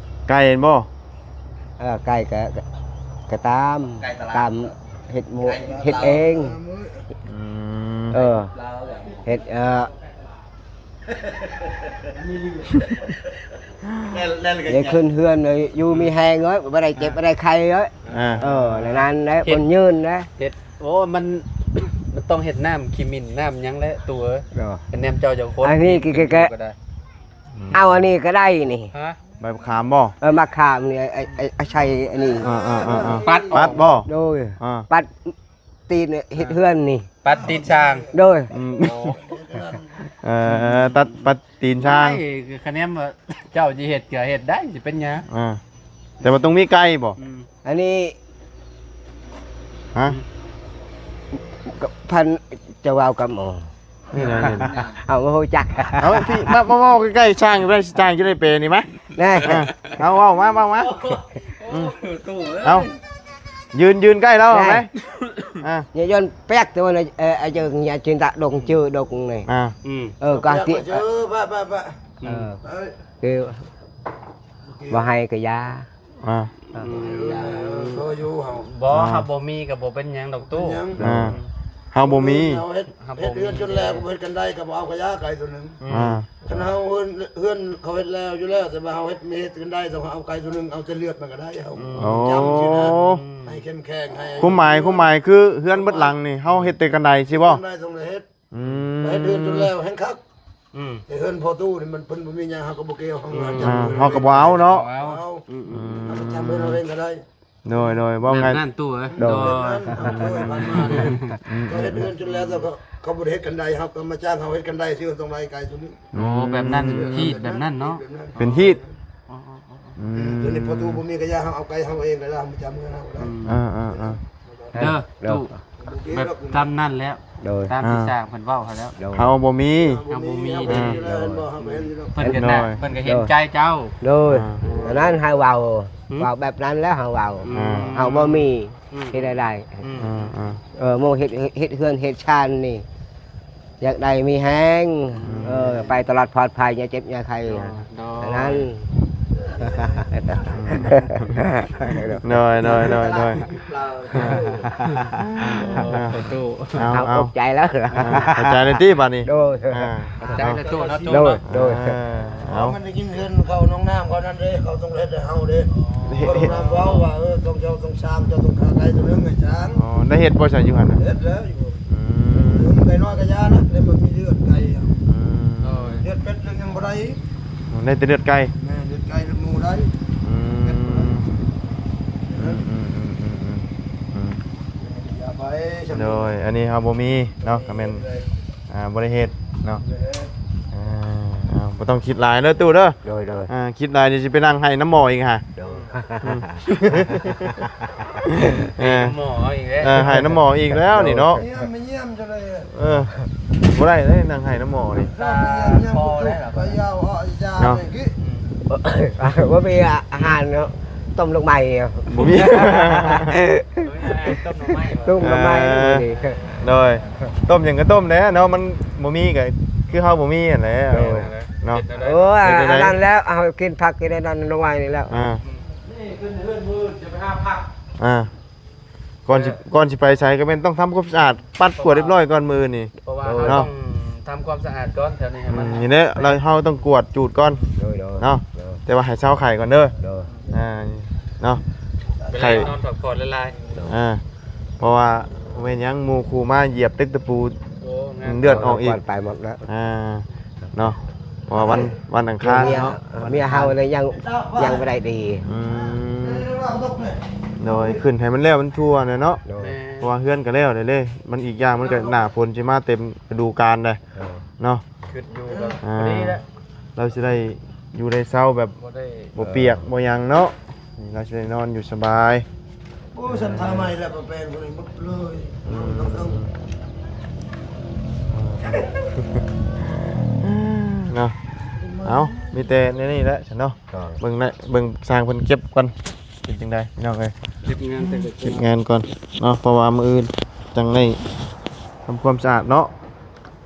ໄກ່ເຫັນບໍ່? ເອີ ໄກ່ກໍ ກໍຕາມ ໄກ່ຕະຫຼາດ ຕາມເຮັດໝູ ໄກ່ເຮັດເອງ ອືມ ເອີ ເຮັດ ເອີ ແລ້ວ ແລ້ວກໍ ຢ່າຂຶ້ນເຮືອນເລີຍ ຢູ່ມີແຮງເອີຍ ບໍ່ໄດ້ເຈັບບໍ່ໄດ້ໄຂ້ເອີຍ. ອ່າ ເອີ ໃນນັ້ນແຫຼະ ເຮັດ ຄົນຍືນນະ ເຮັດ ໂອ້ ມັນ ມັນຕ້ອງເຮັດນ້ຳຂີ້ໝິ່ນນ້ຳຫຍັງແຫຼະ ຕູ້ເອີຍ. ເນາະ ເປັນແນມເຈົ້າເຈົ້າຄົນ ອັນນີ້ ກິນ ກິນ ກິນ ກໍໄດ້. ອືມ ເອົາອັນນີ້ກໍໄດ້ນີ້ ຮະ ໃບບັກຂາມບໍ່? ເອີ ບັກຂາມນີ້ ໄອ້ ໄອ້ ໄອ້ ໄອ້ໃສ່ອັນນີ້ ອ່າໆໆໆ ປັດອອກ ປັດບໍ່? ໂດຍ ອ່າ ປັດຕີນເຮັດເຮືອນນີ້ ປັດຕີນຊ່າງ ໂດຍ ອືມ ໂອ້ ເອີ ຕັດ ປັດຕີນຊ່າງ ໂອ້ຍ ຄະແນນວ່າເຈົ້າຊິເຮັດກໍເຮັດໄດ້ ຊິເປັນຫຍັງ? ອ່າ ແຕ່ວ່າຕ້ອງມີໄກ່ບໍ່? ອືມ ອັນນີ້ ຮະ ພັນ ຈະເວົ້າກັບໝໍ ນີ້ນະ ນີ້ນະ ເຮົາບໍ່ຮູ້ຈັກ ເອົາ ມາ ມາເວົ້າໃກ້ໆ ຊ່າງໄດ້ ຊ່າງຈະໄດ້ເປນີ້ມາ ແນ່ ອ່າ ເອົາ ເວົ້າມາ ເວົ້າມາ ອືມ ຕູ້ເອີຍ ເອົາ ຢືນ ຢືນໃກ້ລາວ ແນ່ ເອົາໄປ ອ່າ ຍາຍົນແປກ ແຕ່ວ່າ ເອີ ອາເຈີຍາຈິນຕະດົງ ຈື່ດົງນີ້ ອ່າ ອືມ ເອີ ກະຕິ ເອີ ບະ ບະ ບະ ອືມ ເອີ ຄືບໍ່ໃຫ້ກະຢາ ອ່າ ເອີ ເອີ ເອີ ຢູ່ເຮົາ ບໍ່ ອ່າ ເຮົາບໍ່ມີກໍບໍ່ເປັນຫຍັງດອກຕູ້ ເປັນຫຍັງ ອ່າ ເຮົາບໍ່ມີ ເຮົາເຮັດ ເຮົາບໍ່ມີ ເຮັດເຮືອນຈົນແລ້ວ ເຮັດກັນໄດກໍບໍ່ເອົາກະຢາໄກ່ຕົວໜຶ່ງ ອືມ ອ່າ ຄັນເຮົາເຮືອນ ເຮືອນເຂົາເຮັດແລ້ວຢູ່ແລ້ວ ແຕ່ວ່າເຮົາເຮັດ ເຮັດກັນໄດຕ້ອງເອົາໄກ່ຕົວໜຶ່ງ ເອົາແຕ່ເລືອດມັນກໍໄດ້ ເຮົາ ອືມ ໂອ້ ຈຳຊີ້ນະ ໃຫ້ເຂັ້ມແຂງ ໃຫ້ ຄວາມໝາຍ ຄວາມໝາຍຄືເຮືອນເບິດຫຼັງນີ້ ເຮົາເຮັດແຕ່ກັນໄດຊິບໍ່? ກັນໄດຕ້ອງໄດ້ເຮັດ ອືມ ໄປເຮັດເຮືອນຈົນແລ້ວແຮ່ງຄັກ ອືມ ແຕ່ເຮືອນພໍ່ຕູ້ນີ້ມັນ ເພິ່ນບໍ່ມີຫຍັງ ເຮົາກໍບໍ່ກ່ຽວ ເຮົາ ອືມ ອືມ ເຮົາກໍບໍ່ເອົາເນາະ ບໍ່ເອົາ ອືມ ອືມ ເຮົາໄປຈຳເຮືອນເຮົາເອງກໍໄດ້ ໂດຍ ໂດຍ ເວົ້າງ່າຍ ແບບນັ້ນຕູ້ເອີຍ ໂດຍ ໂດຍ ແບບນັ້ນ ໂດຍ ຜ່ານມານີ້ ອືມ ເຂົາເຮັດເຮືອນຈົນແລ້ວ ແຕ່ເຂົາ ເຂົາບໍ່ໄດ້ເຮັດກັນໄດ ເຮົາກໍມາຈ້າງເຂົາເຮັດກັນໄດ ຊິເຮັດຕ້ອງໄດ້ໄກຕົວນີ້ ໂອ້ ແບບນັ້ນ ອືມ ຮີດແບບນັ້ນເນາະ ເປັນຮີດ ອໍ ອືມ ຕົວນີ້ພໍ່ຕູ້ບໍ່ມີກະຢ່າ ເຮົາເອົາໄກເຮົາເອງກະໄດ້ ເຮົາຈຳເງິນເຮົາກະໄດ້ ອ່າໆໆ ເດີ ໂດຍ ຕູ້ ແບບຕາມນັ້ນແລ້ວ ໂດຍ ຕາມທີ່ ອ່າ ຊ່າງເພິ່ນເວົ້າຫັ້ນແລ້ວ ໂດຍ ເຮົາບໍ່ມີ ເຮົາບໍ່ມີ ເຮົາບໍ່ມີເດ້ ເພິ່ນກະເຫັນຢູ່ແລ້ວ ເພິ່ນກະເຫັນໃຈເຈົ້າ ໂດຍ ອ່າ ອັນນັ້ນໃຫ້ເວົ້າ ຫື ເວົ້າແບບນັ້ນແລ້ວໃຫ້ເວົ້າ ອືມ ອ່າ ເຮົາບໍ່ມີ ອືມ ເຮັດໄດ້ ອືມ ອ່າໆ ເອີ ໝູ່ເຮັດ ເຮັດເຮືອນເຮັດຊານນີ້ ຢາກໄດ້ມີແຮງ ອືມ ເອີ ໄປຕະຫຼອດປອດໄພ ຢ່າເຈັບຢ່າໄຂ້ ໂດຍ ອັນນັ້ນ ໂດຍ ໂດຍ ໂດຍ ໂດຍ ໂອ້ ຕູ້ ເອົາ ເອົາ ເອົາ ຂອບໃຈແລ້ວ ເອີ ຂອບໃຈແລ້ວຕິບາດນີ້ ໂດຍ ອ່າ ຂອບໃຈນະຕູ້ເນາະ ຕູ້ເນາະ ໂດຍ ອ່າ ເອົາ ມັນໄດ້ກິນເຮືອນເຂົາໜອງນ້ຳເຂົານັ້ນເດ້ ເຂົາຕ້ອງເຮັດໃຫ້ເຮົາເດ້ ເຂົາຕ້ອງນຳເວົ້າວ່າ ເອີ ຕ້ອງເຈົ້າຕ້ອງສ້າງ ເຈົ້າຕ້ອງຂ້າໄກ່ຕົວໜຶ່ງໃຫ້ຊ້າງ ອໍ ໄດ້ເຮັດບໍ່ຊະຢູ່ຫັ້ນນະ? ເຮັດແລ້ວຢູ່ ອືມ ໄກ່ນ້ອຍກະຢ່ານະ ແລ້ວມັນມີເລືອດໄກ່ ອືມ ໂດຍ ເລືອດເປັດຍັງບໍ່ໄດ້ອີກ ອໍ ໄດ້ແຕ່ເລືອດໄກ່ ແມ່ນ ເລືອດໄກ່ເລືອດໝູໄດ້ ອືມ ເລືອດເປັດບໍ່ໄດ້ ອືມ ອືມ ອືມ ອືມ ອືມ ອືມ ຢ່າໄປ ໂດຍ ອັນນີ້ເຮົາບໍ່ມີເນາະ ກະແມ່ນ ອ່າ ບໍ່ໄດ້ເຮັດເນາະ ອ່າ ບໍ່ຕ້ອງຄິດຫຼາຍເດີຕູ້ເດີ ໂດຍ ໂດຍ ອ່າ ຄິດຫຼາຍດຽວຊິໄປນັ່ງໄຫ້ນຳໝໍອີກຫາ ໂດຍ ອືມ ເອີ ໃຫ້ນຳໝໍເອົາອີກແລ້ວ ເອີ ໃຫ້ນຳໝໍອີກແລ້ວນີ້ເນາະ ມາຢ້ຽມ ມາຢ້ຽມຈັ່ງໃດ ເອີ ບໍ່ໄດ້ເດ້ນັ່ງໄຫ້ນຳໝໍນີ້ ຕາຄໍໄດ້ລະ ໄປຢາວເອົາຢາ ເນາະ ນີ້ ບໍ່ມີອາຫານເນາະ ຕົ້ມດອກໄມ້ ບໍ່ມີ ຕົ້ມດອກໄມ້ ຕົ້ມດອກໄມ້ ອ່າ ນີ້ ໂດຍ ຕົ້ມຫຍັງກະຕົ້ມແຫຼະເນາະ ມັນບໍ່ມີກະຄືເຮົາບໍ່ມີຫັ້ນແຫຼະ ໂດຍ ເນາະ ເຮັດແນວໃດ ໂອ້ຍ ເຮັດແນວໃດ ອັນນັ້ນແຫຼະ ເຮົາກິນຜັກກິນອັນນັ້ນ ດອກໄມ້ນີ້ແຫຼະ ອ່າ ນີ້ຂຶ້ນເຮືອນມື້ອື່ນຈະໄປຫາຜັກ ອ່າ ກ່ອນຊິ ເອີ ກ່ອນຊິໄປໃສກະແມ່ນຕ້ອງທຳຄວາມສະອາດ ປັດກວາດຮຽບຮ້ອຍກ່ອນມື້ອື່ນນີ້ ເພາະວ່າເຮົາ ເນາະ ຕ້ອງທຳຄວາມສະອາດກ່ອນແຖວນີ້ໃຫ້ມັນ ອືມ ນີ້ແຫຼະ ແລ້ວເຮົາຕ້ອງກວດຈູດກ່ອນ ໂດຍ ໂດຍ ເນາະ ໂດຍ ແຕ່ວ່າໃຫ້ເຊົາໄຂ້ກ່ອນເດີ ໂດຍ ອ່າ ເນາະ ໄປນອນພັກຜ່ອນຫຼາຍໆ ອ່າ ເພາະວ່າບໍ່ແມ່ນຫຍັງ ໝູ່ຄູ່ມາຢຽບຕຶກຕະປູ ໂອ້ ເລືອດອອກອີກ ໄປໝົດແລ້ວ ອ່າ ເນາະ ເພາະວ່າວັນ ວັນອັງຄານເນາະ ເມຍເຮົານະຍັງ ຍັງບໍ່ໄດ້ດີ ອືມ ໂດຍ ຂຶ້ນໃຫ້ມັນແລ້ວມັນທົ່ວແຫຼະເນາະ ໂດຍ ເພາະວ່າເຮືອນກະແລ້ວແລ້ວເດ້ ມັນອີກຢ່າງມັນກະໜ້າຝົນຊິມາເຕັມລະດູການເດ້ ເອີ ເນາະ ຄິດຢູ່ແບບ ອ່າ ພໍດີແຫຼະ ລາວຊິໄດ້ຢູ່ໄດ້ເຊົາແບບ ບໍ່ໄດ້ ບໍ່ປຽກ ເອີ ບໍ່ຫຍັງເນາະ ລາວຊິໄດ້ນອນຢູ່ສະບາຍ ໂອ້ ສັນທາໃໝ່ແລ້ວ ປະແປງບໍ່ໄດ້ໝົດເລີຍ ອືມ ເນາະ ເອົາ ມີແຕ່ແນວນີ້ແຫຼະຊັ້ນເນາະ ເບິ່ງນະ ເບິ່ງຊ່າງເພິ່ນເກັບກ່ອນ ເປັນຈັ່ງໃດພີ່ນ້ອງເອີຍ ເກັບງານແຕ່ ເກັບງານກ່ອນເນາະ ເພາະວ່າມື້ອື່ນຈັ່ງໄດ້ທຳຄວາມສະອາດເນາະ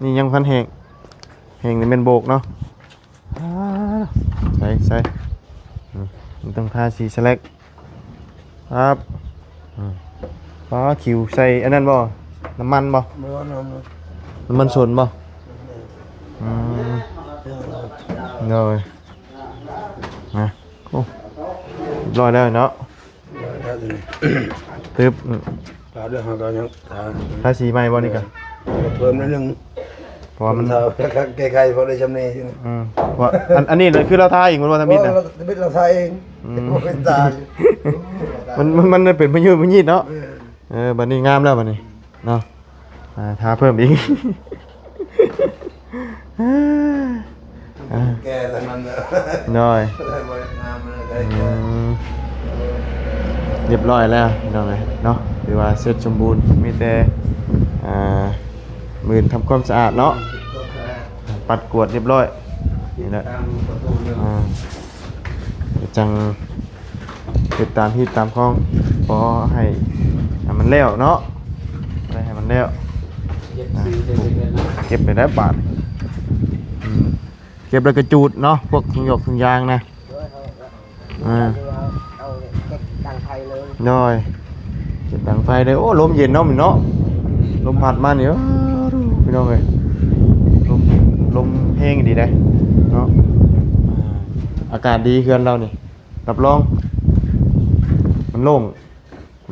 ນີ້ຍັງບໍ່ທັນແຫ້ງ ແຫ້ງນີ້ແມ່ນໂບກເນາະ ອ່າ ໃສ່ ໃສ່ ອືມ ມັນຕ້ອງທາສີສະແລັກ ຄັບ ອືມ ປ້າ ຂິວໃສ່ອັນນັ້ນບໍ່? ນ້ຳມັນບໍ່? ບໍ່ ນ້ຳມັນ ນ້ຳມັນສົນບໍ່? ອືມ ໂດຍ ນະ ໂອ້ ຮຽບຮ້ອຍແລ້ວເນາະ ແລ້ວນີ້ ຕຶບ ແລ້ວເຮົາກໍຍັງ ທາ ທາສີໃໝ່ບໍ່ນີ້ກະ ເພີ່ມໜ້ອຍໜຶ່ງ ເພາະວ່າມັນ ທາ ແກ້ໄຂພໍໄດ້ຊ່ຳນີ້ ອືມ ເພາະວ່າ ອັນ ອັນນີ້ຄືລາວທາເອງແມ່ນບໍ່ ທຳອິດນະ? ທຳອິດລາວທາເອງ ອືມ ບໍ່ເປັນຕາ ມັນ ມັນ ມັນເປັນພະຍູດພະຢີດເນາະ ເອີ ບັດນີ້ງາມແລ້ວບັດນີ້ເນາະ ອ່າ ທາເພີ່ມອີກ ອ່າ ແກ່ແລ້ວມັນ ໂດຍ ບໍ່ໄດ້ງາມແລ້ວ ອືມ ຮຽບຮ້ອຍແລ້ວພີ່ນ້ອງເອີຍເນາະ ຖືວ່າເສັດສົມບູນ ມີແຕ່ ອ່າ ມື້ອື່ນທຳຄວາມສະອາດເນາະ ປັດກວາດຮຽບຮ້ອຍ ນີ້ແຫຼະ ອ່າ ຈັ່ງ ເຮັດຕາມຮີດຕາມຄອງ ພໍໃຫ້ ໃຫ້ມັນແລ້ວເນາະ ໄດ້ໃຫ້ມັນແລ້ວ ເກັບໄປໄດ້ບາດ ອືມ ເກັບແລ້ວກະຈູດເນາະ ພວກຖົງຢອກຖົງຢາງນະ ໂດຍ ເຮົາ ອ່າ ເອົາເກັບດັງໄຟເລີຍ ໂດຍ ເກັບດັງໄຟເລີຍ ໂອ້ ລົມເຢັນເນາະ ມື້ນີ້ເນາະ ລົມພັດມານີ້ ໂອ້ ພີ່ນ້ອງເອີຍ ລົມ ລົມແຮງດີເດ້ເນາະ ອ່າ ອາກາດດີເຮືອນລາວນີ້ ຮັບຮອງ ມັນໂລ່ງ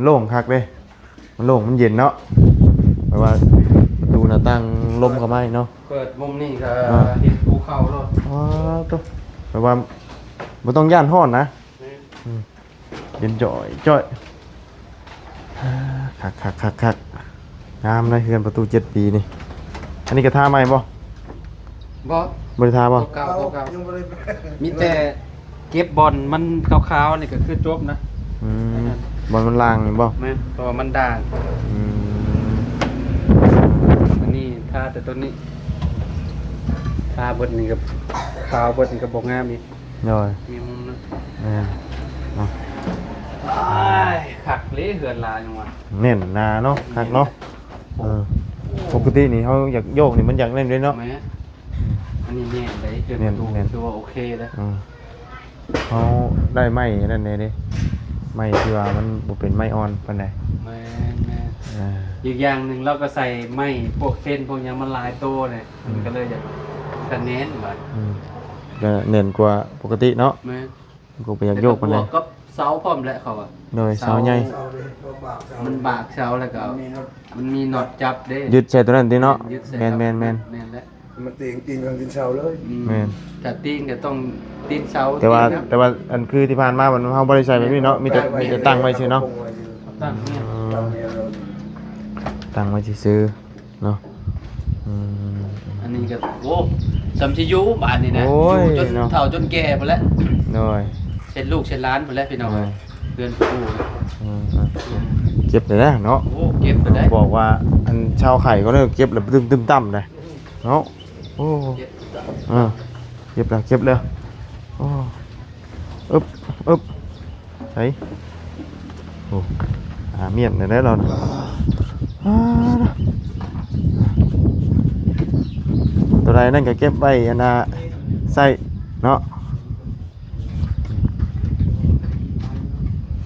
ໂລ່ງຄັກເດ້ ມັນໂລ່ງ ມັນເຢັນເນາະ ແບບວ່າປະຕູໜ້າຕ່າງລົມເຂົ້າມາເນາະ ເປີດມຸມນີ້ກໍ ອ່າ ເຫັນພູເຂົາໂລດ ອໍ ໂຕ ແບບວ່າບໍ່ຕ້ອງຢ້ານຮ້ອນນະ ແມ່ນ ອືມ ເຢັນຈ່ອຍໆ ອ່າ ຄັກໆໆໆ ງາມເລີຍ ເຮືອນປະຕູເຈັດປີນີ້ ອັນນີ້ກໍທາໃໝ່ບໍ່? ບໍ່ ບໍ່ໄດ້ທາບໍ່? ຕົວເກົ່າ ຕົວເກົ່າ ຍັງບໍ່ໄດ້ ມີແຕ່ເກັບບ່ອນມັນຂາວໆ ນີ້ກໍຄືຈົບນະ ອືມ ບ່ອນມັນລ່າງນີ້ບໍ່? ແມ່ນ ເພາະວ່າມັນດ່າງ ອືມ ອັນນີ້ທາແຕ່ຕົວນີ້ ທາເບິດນີ້ກໍຂາວເບິດນີ້ກໍບໍ່ງາມອີກ ໂດຍ ມີມຸມນະ ແມ່ນເນາະ ໂອ້ຍ ຄັກເລີຍເຮືອນລາວຍັງວ່າ ແໜ້ນໜາເນາະ ຄັກເນາະ ເອີ ປົກກະຕິນີ້ເຮົາຢາກໂຍກນີ້ມັນຢາກແໜ້ນເດ້ເນາະ ແມ່ນ ອັນນີ້ແໜ້ນເດ້ ເຮືອນປະຕູ ແໜ້ນ ຖືວ່າໂອເຄເດ້ ອືມ ເຮົາໄດ້ໄມ້ອັນນັ້ນແດ່ເດ້ ໄມ້ທີ່ວ່າມັນບໍ່ເປັນໄມ້ອ່ອນປານໃດ ແມ່ນໆ ອ່າ ອີກຢ່າງໜຶ່ງລາວກໍໃສ່ໄມ້ພວກເຊັນພວກຫຍັງມັນຫຼາຍໂຕເດ້ ມັນກໍເລີຍຢາກ ອືມ ກະແໜ້ນບາດ ອືມ ກະແໜ້ນກວ່າປົກກະຕິເນາະ ແມ່ນ ກໍບໍ່ຢາກໂຍກປານໃດ ແລ້ວກໍບວກກັບເສົາພ້ອມແຫຼະເຂົາວ່າ ໂດຍ ເສົາ ເສົາໃຫຍ່ ມັນບາກເສົາແລ້ວກໍມັນມີນັອດ ມັນມີນັອດຈັບເດ້ ຍຶດໃສ່ຕົວນັ້ນຕິເນາະ ແມ່ນໆໆ ແມ່ນແຫຼະ ມັນຕີງ ຕີງກັບຕີນເສົາເລີຍ ອືມ ແມ່ນ ຖ້າຕີງກໍຕ້ອງຕີນເສົາ ແຕ່ວ່າ ແຕ່ວ່າອັນຄືທີ່ຜ່ານມາມັນ ເຮົາບໍ່ໄດ້ໃສ່ແບບນີ້ເນາະ ມີແຕ່ ມີແຕ່ຕັ້ງໄວ້ຊື່ເນາະ ຕັ້ງແມ່ນ ອືມ ຕັ້ງໄວ້ຊື່ໆ ເນາະ ອືມ ອັນນີ້ກໍ ໂອ້ ສ່ຳຊິຢູ່ບາດນີ້ນະ ໂອ້ຍ ຢູ່ຈົນເຖົ້າຈົນແກ່ພຸ້ນແຫຼະ ໂດຍ ເຊັ່ນລູກເຊັ່ນຫຼານພຸ້ນແຫຼະພີ່ນ້ອງ ໂດຍ ເຮືອນປູ ອືມ ເກັບໄດ້ເນາະ ໂອ້ ເກັບໄດ້ ບອກວ່າອັນຊາວໄຂ້ກໍເລີຍເກັບແລ້ວຕຶ້ມໆໆ ໄດ໋ເນາະ ໂອ້ ເກັບ ເອີ ເກັບແລ້ວ ເກັບແລ້ວ ໂອ້ ອຶບ ອຶບ ໃສ ໂອ້ ຫາມ້ຽນໄດ້ແລ້ວ ອ່າ ຕົວໃດນັ້ນກໍເກັບໄວ້ ອັນນ່າ ໃຊ້ເນາະ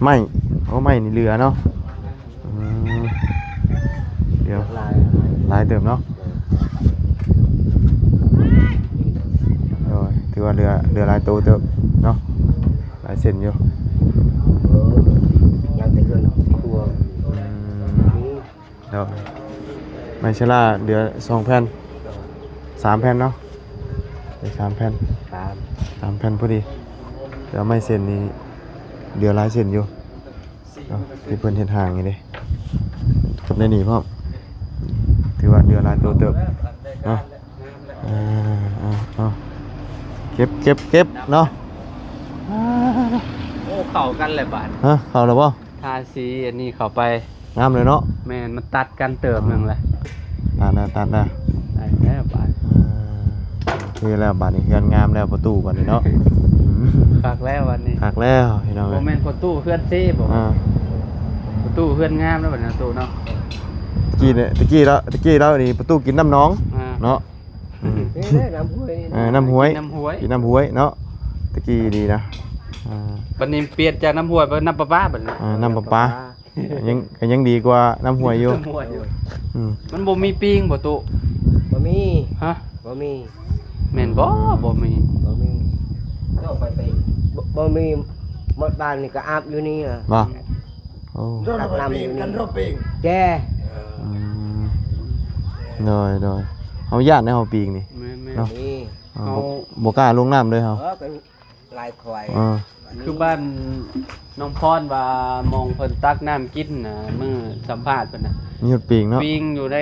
ໄມ້ ໂອ້ ໄມ້ນີ້ເຫຼືອເນາະ ອືມ ດຽວ ຫຼາຍ ຫຼາຍເຕີບເນາະ ໂດຍ ຖືວ່າເຫຼືອ ເຫຼືອຫຼາຍໂຕເຕີບເນາະ ຫຼາຍເສັ້ນຢູ່ ເອີ ຍັງແຕ່ເຮືອນຄົວ ອືມ ໂດຍ ໄມ້ຊະລາເຫຼືອສອງແຜ່ນ ສາມແຜ່ນເນາະ ເຫຼືອສາມແຜ່ນ ສາມ ສາມແຜ່ນພໍດີ ແຕ່ໄມ້ເສັ້ນນີ້ເຫຼືອຫຼາຍເສັ້ນຢູ່ ເນາະ ທີ່ເພິ່ນເຮັດຮ່າງນີ້ເດ້ ກັບໃນນີ້ພ້ອມ ຖືວ່າເຫຼືອຫຼາຍໂຕເຕີບເນາະ ອ່າ ເອົາ ເກັບ ເກັບ ເກັບເນາະ ໂອ້ ເຂົ້າກັນແລ້ວບາດ ຮະ ເຂົ້າແລ້ວບໍ່? ທາສີອັນນີ້ເຂົ້າໄປ ງາມເລີຍເນາະ ແມ່ນ ມັນຕັດກັນເຕີບໜຶ່ງແຫຼະ ຕັດແລ້ວ ຕັດແລ້ວ ໄດ້ແລ້ວບາດ ອ່າ ໂອເຄແລ້ວ ບາດນີ້ເຮືອນງາມແລ້ວ ປະຕູບາດນີ້ເນາະ ຄັກແລ້ວບາດນີ້ ຄັກແລ້ວພີ່ນ້ອງເອີຍ ບໍ່ແມ່ນປະຕູເຮືອນເຊບໍ່ ອ່າ ປະຕູເຮືອນງາມແລ້ວບາດນີ້ ປະຕູເນາະ ຕະກີ້ນີ້ ຕະກີ້ລາວ ຕະກີ້ລາວນີ້ປະຕູກິນນ້ຳໜອງ ອ່າ ເນາະ ອືມ ນີ້ແຫຼະນ້ຳຫ້ວຍນີ້ ເອີ ນ້ຳຫ້ວຍ ກິນນ້ຳຫ້ວຍ ກິນນ້ຳຫ້ວຍເນາະ ຕະກີ້ນີ້ນະ ອ່າ ບາດນີ້ປ່ຽນຈາກນ້ຳຫ້ວຍເປັນນ້ຳປະປາບາດນີ້ ອ່າ ນ້ຳປະປາ ປະປາ ຍັງ ກໍຍັງດີກວ່ານ້ຳຫ້ວຍຢູ່ ນ້ຳຫ້ວຍຢູ່ ອືມ ມັນບໍ່ມີປີງບໍ່ຕຸ? ບໍ່ມີ ຮະ? ບໍ່ມີ ແມ່ນບໍ່? ບໍ່ມີ ບໍ່ມີ ບໍ່ ບໍ່ມີ. ໝົດບ້ານນີ້ກໍອາບຢູ່ນີ້ ບໍ່? ໂອ້ ຕັກນ້ຳຢູ່ນີ້ ແຈ ອືມ ໂດຍ ໂດຍ. ເຮົາຢ້ານໃດເຮົາປີງນີ້ ແມ່ນໆ ເນາະ ນີ້ ເຮົາ ເຮົາບໍ່ ບໍ່ກ້າລົງນ້ຳເລີຍເຮົາ ເອີ ກໍຫຼາຍຄວາຍ ເອີ ຄືບ້ານນ້ອງພອນວ່າ ໝ່ອງເພິ່ນຕັກນ້ຳກິນນະ ມື້ສຳພາດເພິ່ນນະ ມີຮອດປີງເນາະ ປີງຢູ່ໃນ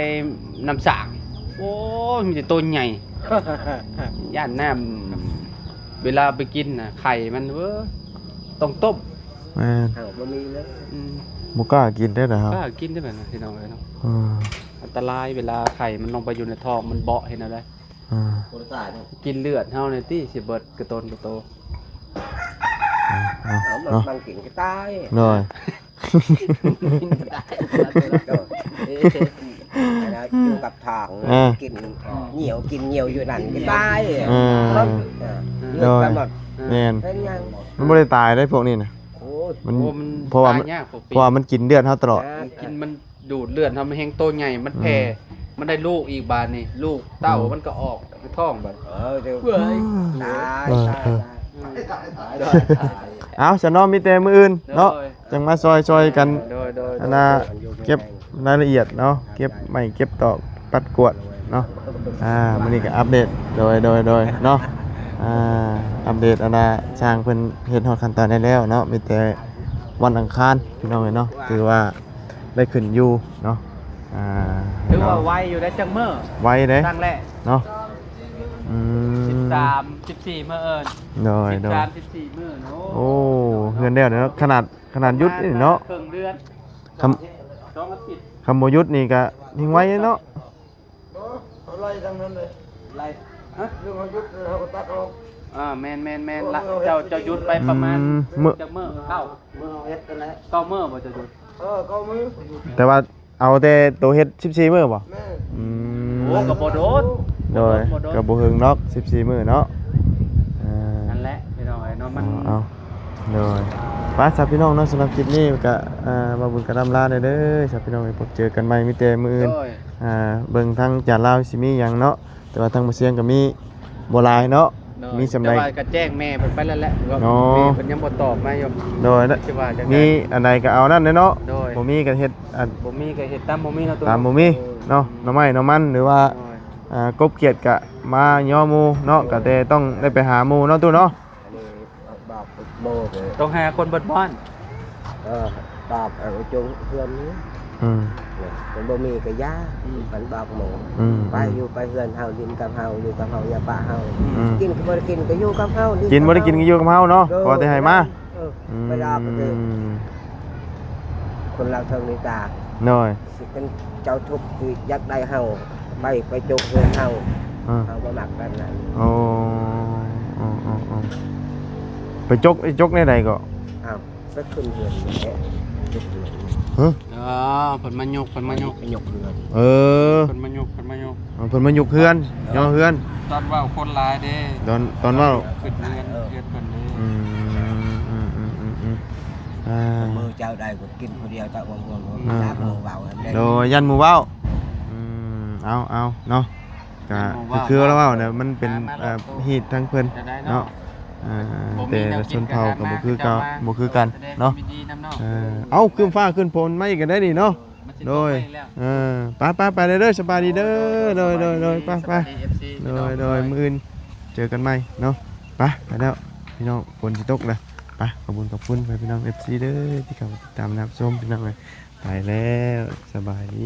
ນ້ຳສ້າງ. ໂອ້ຍ ມີແຕ່ໂຕໃຫຍ່ ຢ້ານນ້ຳ ເວລາໄປກິນນະ ໄຂ່ມັນ ເອີ ຕ້ອງຕົ້ມ. ແມ່ນ ເຮົາບໍ່ມີເລີຍ ອືມ ບໍ່ກ້າກິນເດ້ນະ ບໍ່ກ້າກິນເດ້ບັດນີ້ ພີ່ນ້ອງເອີຍເນາະ ເອີ ອັນຕະລາຍ ເວລາໄຂ່ມັນລົງໄປຢູ່ໃນທ້ອງ ມັນເບາະເຮັດແນວໃດ? ອ່າ ກິນເລືອດເຮົານີ້ຕິ ຊິເບິດກະຕົນກະໂຕ. ເອົາ ເອົາ ເອົາ ເນາະ ມັນກິນກໍຕາຍ ໂດຍ ກິນຕາຍ ຢູ່ກັບທາງ ເອີ ກິນ ອ່າ ຍ່ຽວ ກິນຍ່ຽວຢູ່ນັ້ນກໍຕາຍ ເອີ ເອີ ເລືອດກໍໝົດ ໂດຍ ແມ່ນ ເປັນຫຍັງ? ມັນບໍ່ໄດ້ຕາຍເດ້ພວກນີ້ນະ ໂອ້ຍ ມັນ ໂອ້ ມັນ ເພາະວ່າມັນ ຕາຍຍາກ ພວກປີ ເພາະວ່າມັນກິນເລືອດເຮົາຕະຫຼອດ ອ່າ ມັນກິນ ມັນ ດູດເລືອດເຮົາ ມັນແຮງໂຕໃຫຍ່ ມັນແຜ່ ອືມ ມັນໄດ້ລູກອີກບາດນີ້ ລູກເຕົ້າ ອືມ ມັນກໍອອກໃນທ້ອງບາດ ເອີ ເອີ ຕາຍ ເອີ ຕາຍ ເອີ ຕາຍ ຕາຍ ຕາຍ ເອົາ ຊັ້ນເນາະ ມີແຕ່ມື້ອື່ນເນາະ ໂດຍ ຈັ່ງມາຊ່ອຍ ຊ່ອຍກັນ ໂດຍ ໂດຍ ອັນນ່າ ເກັບລາຍລະອຽດເນາະ ເກັບໄມ້ເກັບຕອກ ປັດກວາດເນາະ ອ່າ ມື້ນີ້ກໍອັບເດດ ໂດຍ ໂດຍ ໂດຍ ເນາະ ອ່າ ອັບເດດ ອັນນ່າ ຊ່າງເພິ່ນເຮັດຮອດຂັ້ນຕອນໄດ້ແລ້ວເນາະ ມີແຕ່ວັນອັງຄານ ພີ່ນ້ອງເອີຍເນາະ ຖືວ່າ ໄດ້ຂຶ້ນຢູ່ເນາະ ອ່າ ຖືວ່າໄວຢູ່ໄດ໋ ຈັກມື້ ໄວເດ້ ຄັ້ງແລກເນາະ ອືມ ສິບສາມ ສິບສີ່ມື້ ເອີ ໂດຍ ໂດຍ ສິບສາມ ສິບສີ່ມື້ເນາະ ໂອ້ ເຮືອນແລ້ວເນາະ ຂະໜາດ ຂະໜາດຢຸດນີ້ເນາະ ເຄິ່ງເດືອນ ຄັນ ສອງອາທິດ ຄັນບໍ່ຢຸດນີ້ກະແຮງໄວເນາະ. ບໍ່ ເຂົາໄລ່ທາງນັ້ນເລີຍ ໄລ່ ຮະ ເລື່ອງເຮົາຢຸດ ເຮົາກໍຕັດອອກ ອ່າ ແມ່ນໆໆ ລະ ເຈົ້າ ເຈົ້າຢຸດໄປປະມານ ອືມ ມື້ ຈັກມື້ ເກົ້າ ມື້ເຮົາເຮັດນັ້ນແຫຼະ ເກົ້າມື້ບໍ່ ເຈົ້າຢຸດ ເອີ ເກົ້າມື້ ແຕ່ວ່າເອົາແຕ່ໂຕເຮັດສິບສີ່ມື້ບໍ່? ແມ່ນ ອືມ ໂອ້ ກໍບໍ່ດົນ ໂດຍ ບໍ່ດົນ ກໍບໍ່ເຖິງດອກສິບສີ່ມື້ເນາະ ອ່າ ນັ້ນແຫຼະ ພີ່ນ້ອງເອີຍເນາະ ມັນ ເອົາ ເອົາ ໂດຍ ໄປຊະພີ່ນ້ອງເນາະ ສຳລັບຄລິບນີ້ກໍ ອ່າ ບ່າວບຸນກໍລ່ຳລາແດ່ເດີ ຊະພີ່ນ້ອງເອີຍ ພົບເຈີກັນໃໝ່ ມີແຕ່ມື້ອື່ນ ໂດຍ ອ່າ ເບິ່ງທາງຈານລາວຊິມີຫຍັງເນາະ ແຕ່ວ່າທາງບໍ່ຊຽງກໍມີບໍ່ຫຼາຍເນາະ ໂດຍ ມີສ່ຳໃດ ແຕ່ວ່າກໍແຈ້ງແມ່ເພິ່ນໄປແລ້ວແຫຼະ ວ່າ ເນາະ ແມ່ເພິ່ນຍັງບໍ່ຕອບມາຢູ່ ໂດຍ ຊິວ່າຈັ່ງໃດ ມີອັນໃດກໍເອົານັ້ນແຫຼະເນາະ ໂດຍ ບໍ່ມີກໍເຮັດອັນ ບໍ່ມີກໍເຮັດຕາມບໍ່ມີເນາະ ຕາມບໍ່ມີເນາະ ໂດຍ ໜໍ່ໄມ້ໜໍ່ມັນ ຫຼືວ່າ ໂດຍ ອ່າ ກົບຂຽດກໍມາຍໍໝູ່ເນາະ ໂດຍ ກໍແຕ່ຕ້ອງໄດ້ໄປຫາໝູ່ເນາະ ຕູ້ເນາະ ອັນນີ້ບາບໂມເດີ ຕ້ອງຫາຄົນເບິດບ້ານ ເອີ ບາບເອົາຈົງເພື່ອນນີ້ ອືມ ເອີ ຄັນບໍ່ມີກໍຢ່າ ອືມ ຄັນບາບໂມ ອືມ ໄປ ອືມ ຢູ່ໄປເຮືອນເຮົາ ຫຼິ້ນກັບເຮົາ ຢູ່ກັບເຮົາ ຢ່າປະເຮົາ ອືມ ກິນກໍບໍ່ໄດ້ກິນ ກໍຢູ່ກັບເຮົາ ກິນບໍ່ໄດ້ກິນກໍຢູ່ກັບເຮົາເນາະ ໂດຍ ຂໍແຕ່ໃຫ້ມາ ເອີ ອືມ ໄປລາບປະເທດ ຄົນລາວເທິງນີ້ກະ ໂດຍ ຊິເປັນເຈົ້າທຸກທີ່ຢາກໄດ້ເຮົາ ໄປ ໄປຈົກເຮືອນເຮົາ ອ່າ ເຮົາບໍ່ມັກແບບນັ້ນ ໂອ້ ໂອ້ ໂອ້ ໂອ້ ໄປຈົກ ໄປຈົກແນວໃດກໍ? ອ້າວ ໄປຂຶ້ນເຮືອນນີ້ແຫຼະ ຈົກເຮືອນ ຮະ? ອໍ ເພິ່ນມາຍົກ ເພິ່ນມາຍົກ ໄປຍົກເຮືອນ ເອີ ເພິ່ນມາຍົກ ເພິ່ນມາຍົກ ອໍ ເພິ່ນມາຍົກເຮືອນ ເອີ ຍໍເຮືອນ ຕອນເວົ້າຄົນຫຼາຍເດ້ ຕອນ ຕອນເວົ້າ ຂຶ້ນເຮືອນ ເອີ ເຮືອນເພິ່ນເດ້ ອືມ ອືມ ອ່າ ມື້ເຈົ້າໃດກໍກິນຜູ້ດຽວ ເຈົ້າບໍ່ ບໍ່ ບໍ່ ອ່າ ຢ້ານໝູ່ເວົ້າ ໂດຍ ຢ້ານໝູ່ເວົ້າ ອືມ ເອົາ ເອົາເນາະ ກະຄື ຄືລາວເວົ້ານະ ມັນເປັນ ອ່າ ຮີດທາງເພິ່ນເນາະ ອ່າ ແຕ່ລະຊົນເຜົ່າກໍບໍ່ຄືກັນ ບໍ່ຄືກັນເນາະ ເອີ ເອົ້າ ຄຶ້ມຟ້າຄຶ້ມຝົນມາອີກກໍໄດ້ນີ້ເນາະ ໂດຍ ເອີ ໄປໆ ໄປເດີ ສະບາຍດີເດີ ໂດຍ ໂດຍ ໂດຍ ໄປໆ ໂດຍ ໂດຍ ມື້ອື່ນເຈີກັນໃໝ່ເນາະ ໄປ ໄປແລ້ວພີ່ນ້ອງ ຝົນຊິຕົກແລ້ວ ໄປ ຂອບຄຸນ ຂອບຄຸນ ພີ່ນ້ອງ ເອັຟຊີ ເດີ ທີ່ເຂົ້າມາຕິດຕາມຮັບຊົມ ພີ່ນ້ອງເອີຍ ໄປແລ້ວ ສະບາຍດີ.